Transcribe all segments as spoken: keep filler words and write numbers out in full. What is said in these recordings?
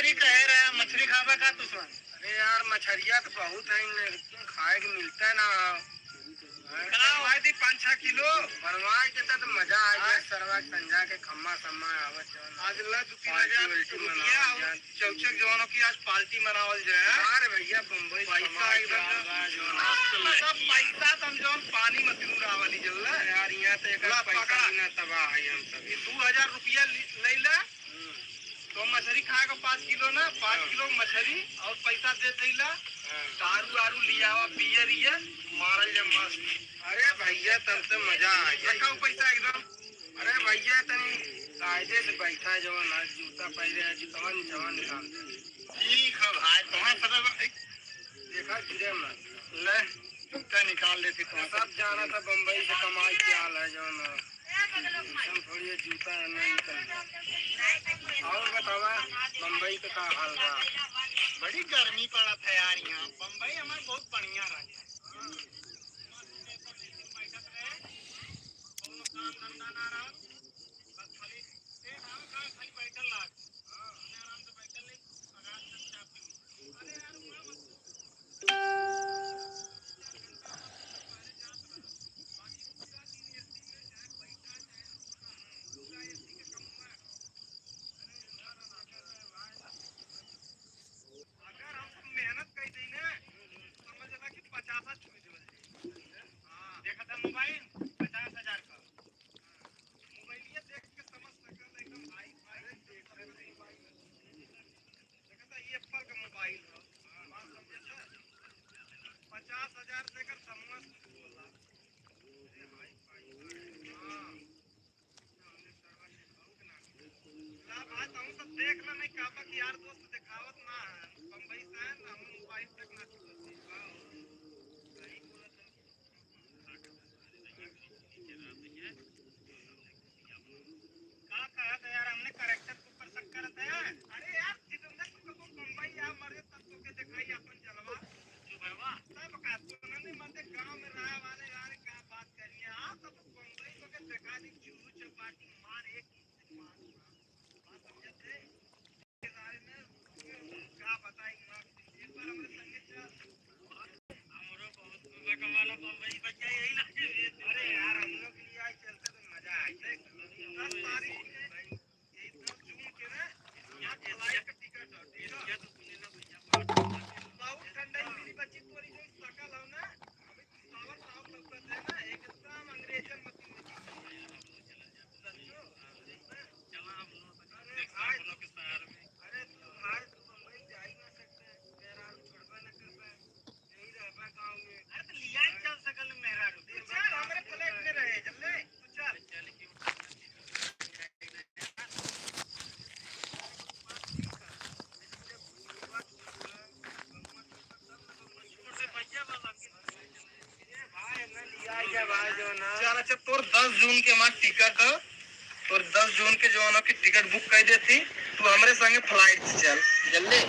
मछली कहे रहे, मछली खाबा का तू सन? अरे यार, मछरिया तो बहुत है, लेकिन खाए के मिलता है ना। हाँ, का? बनवाए दी पाँच छह किलो। बनवाए के तो मजा आ गया, हाँ। सरवा के संजा के खम्मा सम्मा आवत जवन। आज ला दू तीन हजार पार्टी वार्टी रुपया मनावल और जाए। चौचक जवानों की आज पार्टी मनावल जाए। अरे भैया, बम्बई पैसा कमाए एकदम के आवाज जवन। हाँ, मतलब पैसा तो हम जवन पानी में उड़ावली जल्ला। यार, यहाँ तो एक ला पैसा पकड़ा। बिना तबाह है हम सब। ये दू हजार रुपया ले ला। हम्म। तो मछरी खाए का पाँच किलो ना, पाँच हाँ। किलो मछरी और पैसा दे देला। हाँ। दारू आरू लियावा, बियर इयर, मारल जा मस्त। अरे भैया, तब तो मजा आ जाए। रखा हो पैसा एकदम। अरे भैया, तनी कायदे से बैठा, जवन आज जूता पहने है, जूतवा निचवा निकाल दे। ठीक है भाई, तुम्हें सब देखा, गिरे मत। ले, जूता निकाल लेती तो। सब जाना था बम्बई से कमाई के हाल है, जौन है। हम थोड़ी ये जूता है, नहीं निकल गया। और बतावा, बम्बई का का हाल बा? बड़ी गर्मी पड़त है यार यहाँ। बम्बई हमार बहुत बढ़िया रहे। कौनो काम धंधा ना रहा, बस खाली, ए, खाली बैठल रहा। हाँ, हमने आराम से बैठल नहीं, आराम से चाय पी। अगर हम मेहनत कर दी ना, समझ ला कि पचास छू देवल जाई। हाँ, देखा था मोबाइल पचास हजार का। मोबाइलिया देख के समझ सकल एकदम हाई फाई। देखा था ये एप्पल का मोबाइल है। बात समझे था? पचास हजार से कर समझ बोला। अरे हाई फाई। हाँ। ला भाई, तहूँ सब देख ला, नहीं का बा कि यार दोस्त देखावत ना है। बम्बई से है ना, हम मोबाइल तक ना छूटत है। सही बोलत है। का कहत है यार, हमने करेक्टर के ऊपर शक करत है। अरे यार, जितेंद्र, तू कबो बम्बई आ मरे, तब तोके देखाई अपन जलवा। तब का, तू ना नहीं मरते गाँव में रहे वाले यार, का बात करिए। आ, तब बम्बई तोके देखा दी, चूरू चपाटी मार एक चल, अच्छा, तोर दस जून के हमार टिकट है, तोर दस जून के जौन की टिकट बुक कर देती, तू हमरे संगे फ्लाइट से चल, जल्दी।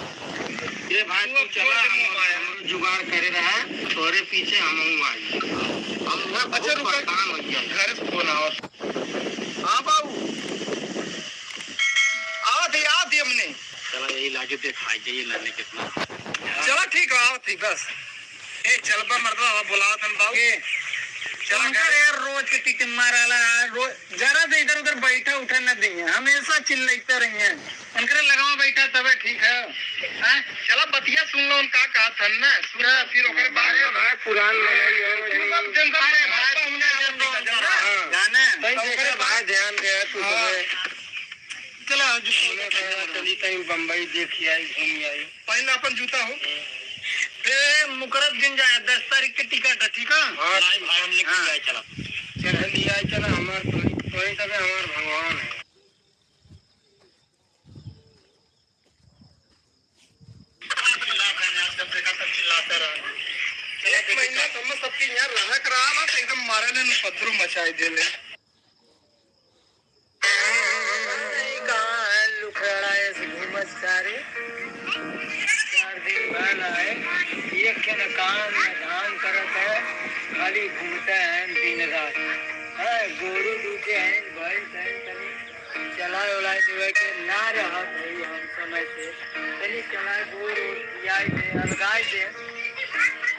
ए भाई, तू चला, हम जुगाड़ करे रहा, तोरे पीछे हम आई। हम ना अच्छा, बहुत रुका, परेशान हो गया। घर से फोन आवत। हाँ बाबू, आवत ही, आवत ही हमने। चला, यही लागे देखाई जाइए, लाने कितना। चला, ठीक है, आवत ही, बस। ए, चलबा मर्दवा, हवा बोलावत हन बाबू। के? चला उनकर घर। यार रोज के टिक माराला, रोज जरा से इधर उधर बैठा उठा न दिए, हमेशा चिल्लाते रहिए। उनकरे लगावा बैठा तबे ठीक है। हाँ? चला बतिया सुन लो, उनका कहा था ना, सुन लो, फिर ओकरे बारे में। भाई पुरान लड़ाई है, तू सब tension मत ले, भाई, हमने जल्दी कर देना। हाँ। जाने? तब ओकरे भाई ध्यान दे, तू हाँ। सबे। चला, आज हमने कहा, चली कहीं बम्बई देखी आई, घूमी आई। पहले अपन जूता हो। ए, मुकरब दिन जाए, दस तारीख के टिकट है, ठीक है? हाँ। नहीं भाई, हम लेके हाँ। जाए, चला। चल, हम ले आए, चला, हमार तो, तो ही तबे हमार भगवान है। एक महीना तो हम सबके यहाँ रहा करा ना, तो एकदम मारे ले उपद्रव मचाए दे ले। कहाँ है लुखड़ा ऐसे घूमत सारे? चार दिन बाद आए, एक के न काम न धाम करत है, खाली घूमते हैं दिन रात। हाँ, गोरू दूके हैं, भैंस हैं, तनी चलाए उलाए देवे के ना रहत हई हम समय से, तनी चलाए गोर ओर खियाई दे, अलगाई दे,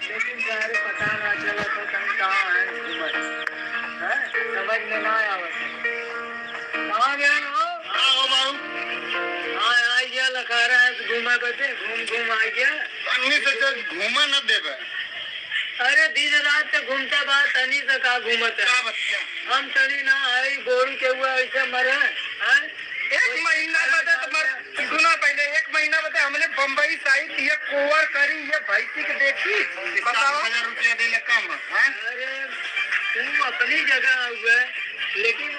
लेकिन सारे पता ना चलत है कहीं कहाँ है घूमत, हैं? समझ में ना आवत है। कहाँ गए हो? हाँ हो बाबू। हाँ, आ गया लखारा है घूमा बदे, घूम घूम आ गया। अन्नी से चल घूमा न देबे। अरे दिन रात तो घूमता बा, तनी से का घूमत है? का बतिया? हम तनी ना आई, गोरू के हुआ ऐसे मरे, हैं? एक महीना बदे तो मर, सुना पहले, एक महीना बदे हमने बम्बई से आई थी, ये कोवर करी, ये भैंसी के देखी, बताओ। सात हजार रुपया दे ले कम, हैं? अरे, तू अपनी जगह हुआ, लेकिन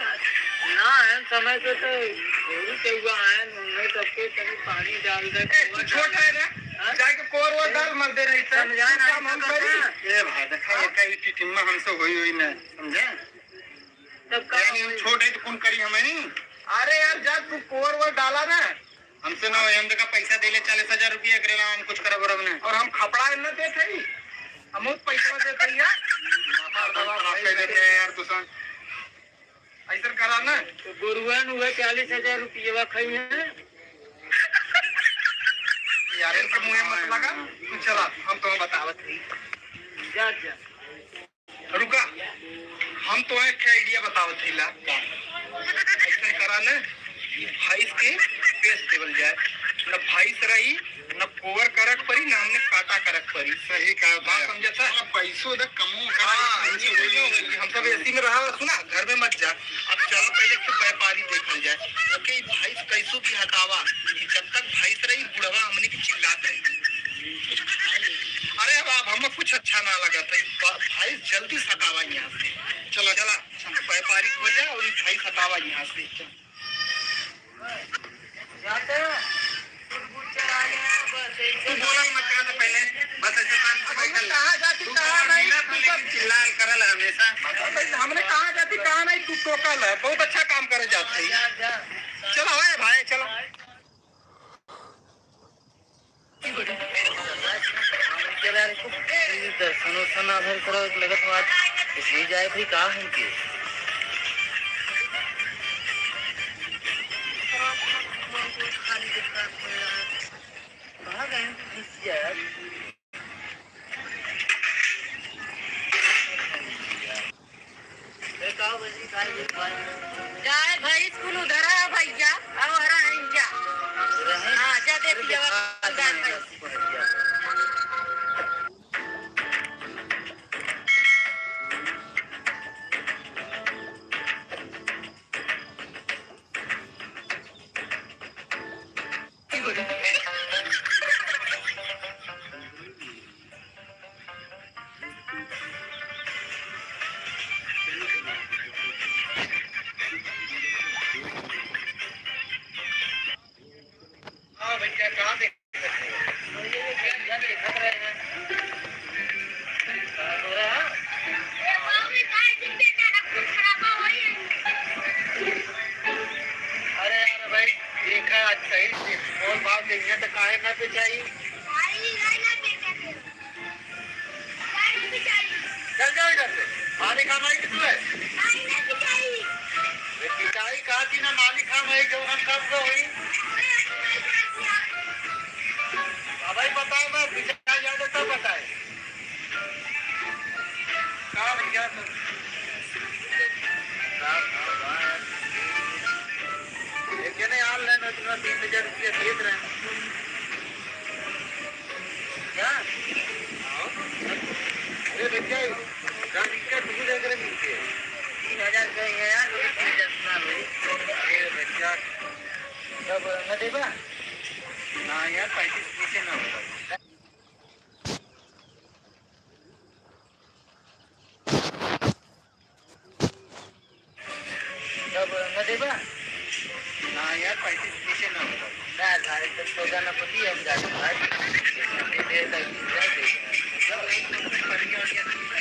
ना है समय से तो गोरू के हुआ है, उन्हें सबके तनी पानी डाल दे, ए, तू कोवर छोटा डाल है ना? दे। हाँ? जाके कोवर वोर डाल मर दे रही, तब समझाए तू ना, काम हम तो करी। करना। ए भाई, देखा, हाँ? ये कई टिटिम्मा हमसे होई, होई ना, समझे? तब का यानी हम होई? छोट है तो कौन करी हमें? अरे यार, जा तू कोर वोर डाला ना। हमसे ना होई, हम देखा पैसा दे ले चालीस हजार रुपया, एकरे अलावा हम कुछ करब उरब ना। और हम खपड़ा न देत हई, हम पैसा देत हई यार। माथा खराब कर देते हैं यार, तू सन। ऐसा करा ना। तो गोरुआ नु है चालीस हजार रुपया खाई है। यार, इनके मुंह में मत लगा, तू चला, हम तो बतावत हई। जा, जा। रुका, हम तो एक ठे idea बतावत हई ला। ऐसे करा न, भैंस के बेच देवल जाए। न भैंस रही, न कोवर करक परी, न हमने काटा करक परी। सही कहा बात भैया। समझत है? थोड़ा पैसो दे, कमो करा, हाँ, ऐसे ये होई। नहीं होई। हम सब AC में रहा, सुना, घर में मत जा। अब चला पहले एक ठे व्यापारी देखल जाए। ओके, ई भैंस कैसो भी हटावा, ई जब तक भैंस रही, बुढ़वा हमने के चिल्लात रही। अरे अब, अब हमें कुछ अच्छा ना लगा था, ब-, भैंस जल्दी सतावा यहाँ से। चला, चला, व्यापारी खोजा और ई भैंस सतावा यहाँ से। तू बोला मत कर पहले, बस ऐसे शांत से बैठल। कहाँ जाती, तू कहाँ नहीं, लीला तू लेकिन चिल्लाल करल हमेशा। हमने कहाँ जाती, कहाँ नहीं, तू टोकल है, बहुत अच्छा काम करे जाते हैं। चलो, ओए भाई, चलो। दर्शन वर्शन ना भर करो, लगत बात इसमें जाए कोई का हमके। कहाँ गए हैं? गाय भैंस कुल उधर है भैया, और हरा है जा। हाँ, जा देख लिया, गाय भैंस। हाँ भैया, कहाँ देखत रहे? भैया, ये क्या देखत रहे हैं? अरे यार भाई, देखा, अच्छा ही देख, कौन बात देखिए तो काहे ना बेचाई? चल जाओ इधर से। पानी कहाँ आई कि तू है? अरे पिटाई कहा थी ना, मालिक हम है, जो हम कब का होई? अब भाई बताए बस, पिटाई जाए तो तब बताए। का भैया तो? का भाव बा यार? लेकिन online में इतना तीन हजार रुपया देत रहे। क्या? हाँ? अरे भैया, गाड़ी का टूल है, अगर मिलते हैं। तीन हजार का है यार, वो तीन हजार ना लो। अरे भैया, तब न देबा? ना यार, पैंतीस नीचे ना होगा। तब न देबा? ना यार, पैंतीस नीचे ना होगा। ना, साढ़े दस सौ का ना पति, हम जाते हैं। दे दे, दे दे।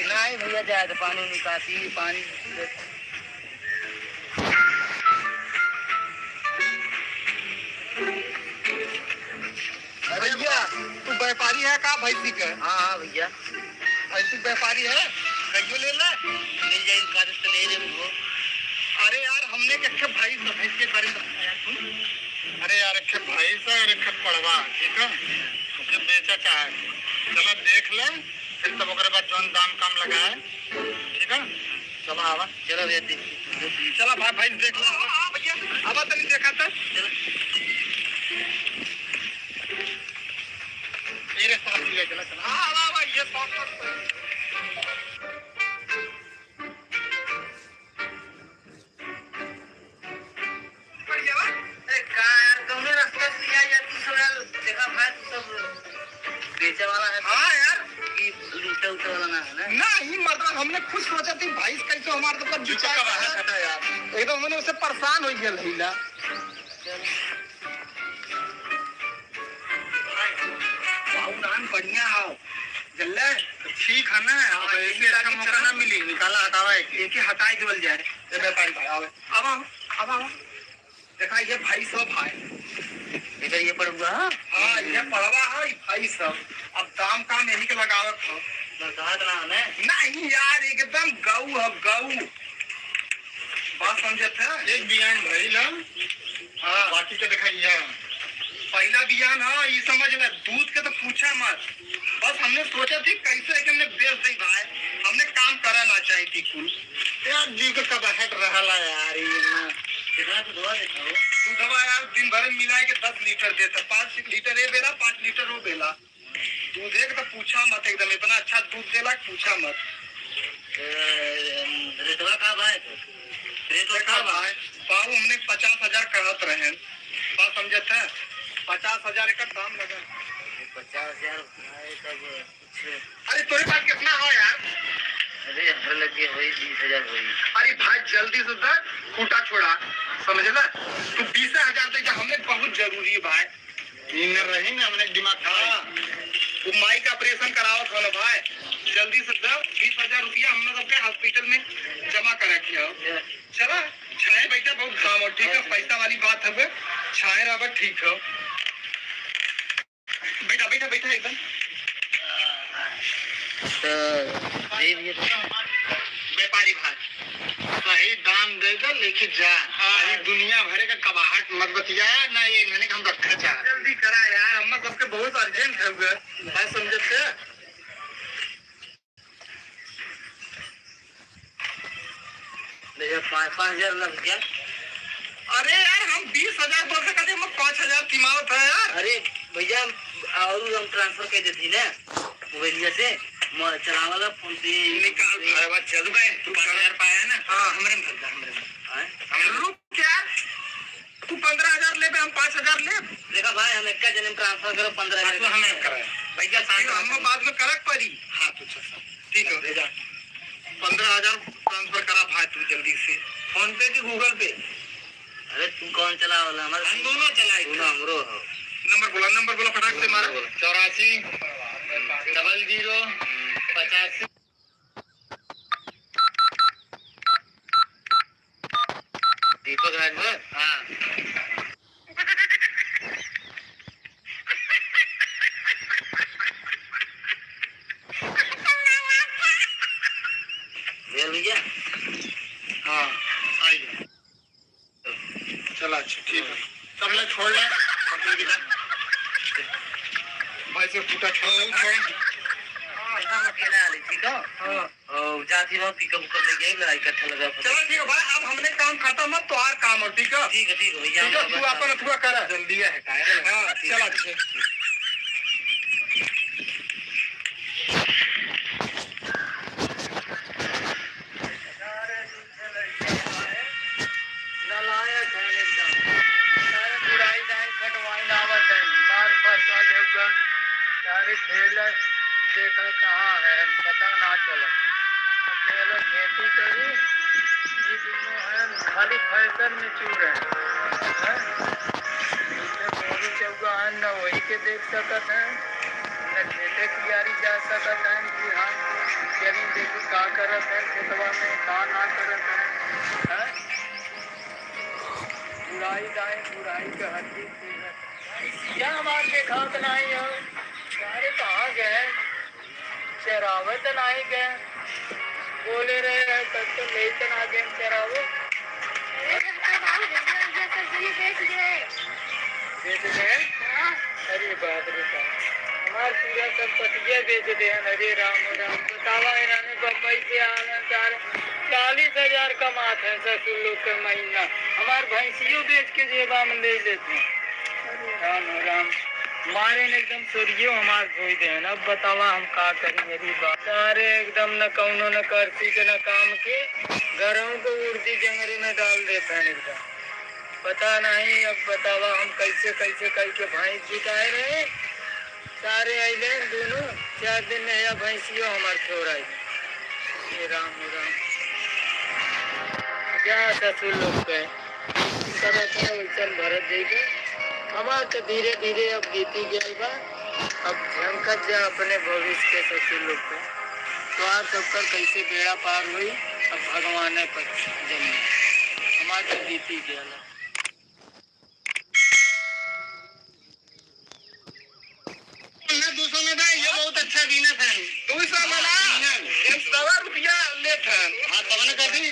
नहीं भैया, जाए तो पानी निकासी, पानी। भैया, तू व्यापारी है का भैंसी के? हाँ, हाँ भैया। भैंसी व्यापारी है, कहियो ले ले। मिल जाई, कागज तो ले ले वो। अरे यार, हमने के, के भाई, भैंस के बारे में बताया तू? अरे यार, एक ठे भैंस है और एक ठे पड़वा, ठीक है? ये बेचा चाहे। चला देख ले, फिर तब ओकरे बाद जौन दाम काम लगाए, ठीक है? चला आवा। चलो भैया, देख। चला भाई, भैंस देख ला। हाँ, हाँ, भैया, आवा तनी देखा त। चलो। ये रे, साथ लिया, चला, चला। हाँ, आवा, आवा, ये साथ, साथ। अरे का यार, कौने रास्ता से लिया यार, तू सब यार, देखा भाई, तू सब बेचे वाला है। हाँ यार। कि लूटे उटे वाला ना है ना? ना, ई मतलब हमने खुद सोचा थी, भैंस कैसे हमारे तो कब तू तो कब आया था यार? एकदम हमने उससे परेशान हो गया लहीला। बाबू धान बढ़िया हो, जल्ले। तो ठीक है ना, अब हाँ, ऐसे यही अच्छा लागी मौका चला। ना मिली, निकाला हटावा एक। एक ही हटाई देवल जाए। ए व्यापारी भाई, आवे। आवा, आवा, आवा। देखा, ये भाई सब है। इधर ये पड़वा है? हाँ, ये पड़वा है, ये भाई सब। अब दाम काम यही के लगावत हो। बरसात ना है ना? नहीं यार, एकदम गऊ है, गऊ। बात समझे थे? एक बियान भइल है। हाँ। बाकी के दिखाइए। पहला बियान, हाँ, ये समझ ले, दूध के तो पूछा मत। बस हमने सोचा थी कैसे कि हमने बेच दी भाई, हमने काम करा ना चाही थी कुल। यार, जी के कबहट रहला यार, ये ना। कितना दूधवा देखा हो? दूधवा यार, दिन भर में मिला के दस लीटर देता, पाँच लीटर ये बेला, पाँच लीटर वो बेला। दूध एक तो पूछा मत, एकदम इतना अच्छा दूध देला, पूछा मत। ए, रेटवा का बा? रेटवा का बा? भाई, बाबू, हमने पचास हजार कहत रहे, बात समझत है? पचास हजार एकर दाम लगा। पचास हजार भाई, तब कुछ। अरे, तोरे पास कितना हो यार? अरे, हर लगे वही बीस हजार वही। अरे भाई, जल्दी से दे, खूटा छोड़ा, समझला? तू बीस हजार दे जा, हमने बहुत जरूरी है भाई। ई न रही ना, हमने दिमाग खराब। हाँ, वो माई का ऑपरेशन करावत हो ना भाई, जल्दी से दे, बीस हजार रुपया हम लोग के हॉस्पिटल में जमा करा के आओ। चला, छाए बैठा, बहुत घाम हो, ठीक है, पैसा वाली बात है, छाए रहा, ठीक हो। बैठा, बैठा, बैठा एकदम। तो दे दिए। व्यापारी भाई, सही दाम दे दे, लेके जा। हाँ। अरे दुनिया भरे का कबाहट मत बतिया, ना ये इन्हने के हम रखा चाह। जल्दी करा यार, हम सबके बहुत अर्जेंट है, बात समझे थे? भैया, पाँच, पाँच हजार लग गया। अरे यार, हम बीस हजार बोल के कहते, हम पाँच हजार किमावत है यार। अरे भैया, और हम ट्रांसफर कर देती ना मोबाइलिया से, म-, चलावाला फोन पे। निकाल, अरे बात चल भाई, तू पाँच हजार पाया ना? हाँ। हमरे में भर दे, हमरे में। हाँ? हमरे में। रुक यार, तू पन्द्रह हजार लेबे, हम पाँच हजार लेब। देखा भाई, हम एक्का जने में ट्रांसफर करो, पन्द्रह हजार। हाँ, तू हमें करा। भैया, शांत ठीक है, रहो। हम बाद में करक पड़ी। हाँ, तू चल, ठीक है। ले जा। पन्द्रह हजार ट्रांसफर करा भाई, तू जल्दी से। फोन पे कि गूगल पे? अरे, तू कौन चलावला? हमारे हम दोनों चलाई। दोनों हमरो हो। नंबर बोला, नंबर बोला, फटाक से मारा। नंबर बोला। चौरासी डबल जीरो पचासी। दीपक राजभर? हाँ। भेल भैया? हाँ, आई। चला, अच्छा, ठीक है। तब ले छोड़ ले। भाई से टूटा छोड़। हाँ, छोड़। हाँ, हम अकेले आ ली, ठीक है? हाँ। और जाती रहो, पिकअप उकअप लेके आई, लड़ाई इकट्ठा लगा। चलो, ठीक है भाई, अब हमने काम खत्म है, तो और काम हो, ठीक है? ठीक है, ठीक है भैया, ठीक है, हम तू बस अपन अथुआ करा। जल्दी है, काहे? हाँ, ठीक है, चला, ठीक है। नालायक है एकदम। सारे बुढ़ाई दाई खटवाई लावत है, मार फरसा देउगा। सारे खेल देखा कहाँ है, पता ना चला। अकेले खेती करी, ये दोनों है खाली फैशन में चूर है। हैं? इधर मोरी चौगा है, न वही के देख सकत है, न खेते कियारी जा सकत है कि हम चली देखी का करत है खेतवा में, का ना करत है। हैं? बुढ़ाई दाई बुढ़ाई के हड्डी पीरत। भैंसिया हमार देखात नाई हो। सारे कहाँ गए? चरावे त नाई गए। बोले रहे हैं, तब तो ले त ना गए चरावे। अरे, हम तो बाबू भैया, भैया सब जने देख लिए। बेच दे। अरे बाप रे बाप, हमार पूरा संपत्तिया बेच दे। अरे राम राम, बतावा, इन्होंने बम्बई से आवे, चार, चालीस हजार कमात हैं ससुर लोग के महीना, हमार भैंसियो बेच के जेबा में ले लेते हैं। अरे राम राम, मारे ने एकदम सोरियो हमार धोई दे हैं। अब बतावा हम का करी, अरे बाप। सारे एकदम न कौनो न करसी के न काम के, घरों को उर्दी जंगरे में डाल देते हैं एकदम। पता नहीं, अब बतावा हम कैसे कैसे करके भैंस जुटाए रहे। सारे अइले दोनों, चार दिन में या भैंसियो हमार छोड़ आई। हे राम, हे राम। जा ससुर लोग के, सब अपने वैसन भरत जइबे। हमार तो धीरे धीरे अब बीती गइल बा। अब झंकत जा अपने भविष्य के ससुर लोग के। तो आप सबकर कैसे बेड़ा पार होई, अब भगवाने पर जन्म। हमार तो बीती गइल। ना, दो सौ में बा, ये बहुत अच्छा बीनत है। दो सौ में ना, बीनत। ये सवा रुपया लेत है। हाँ, तब ना कर दी।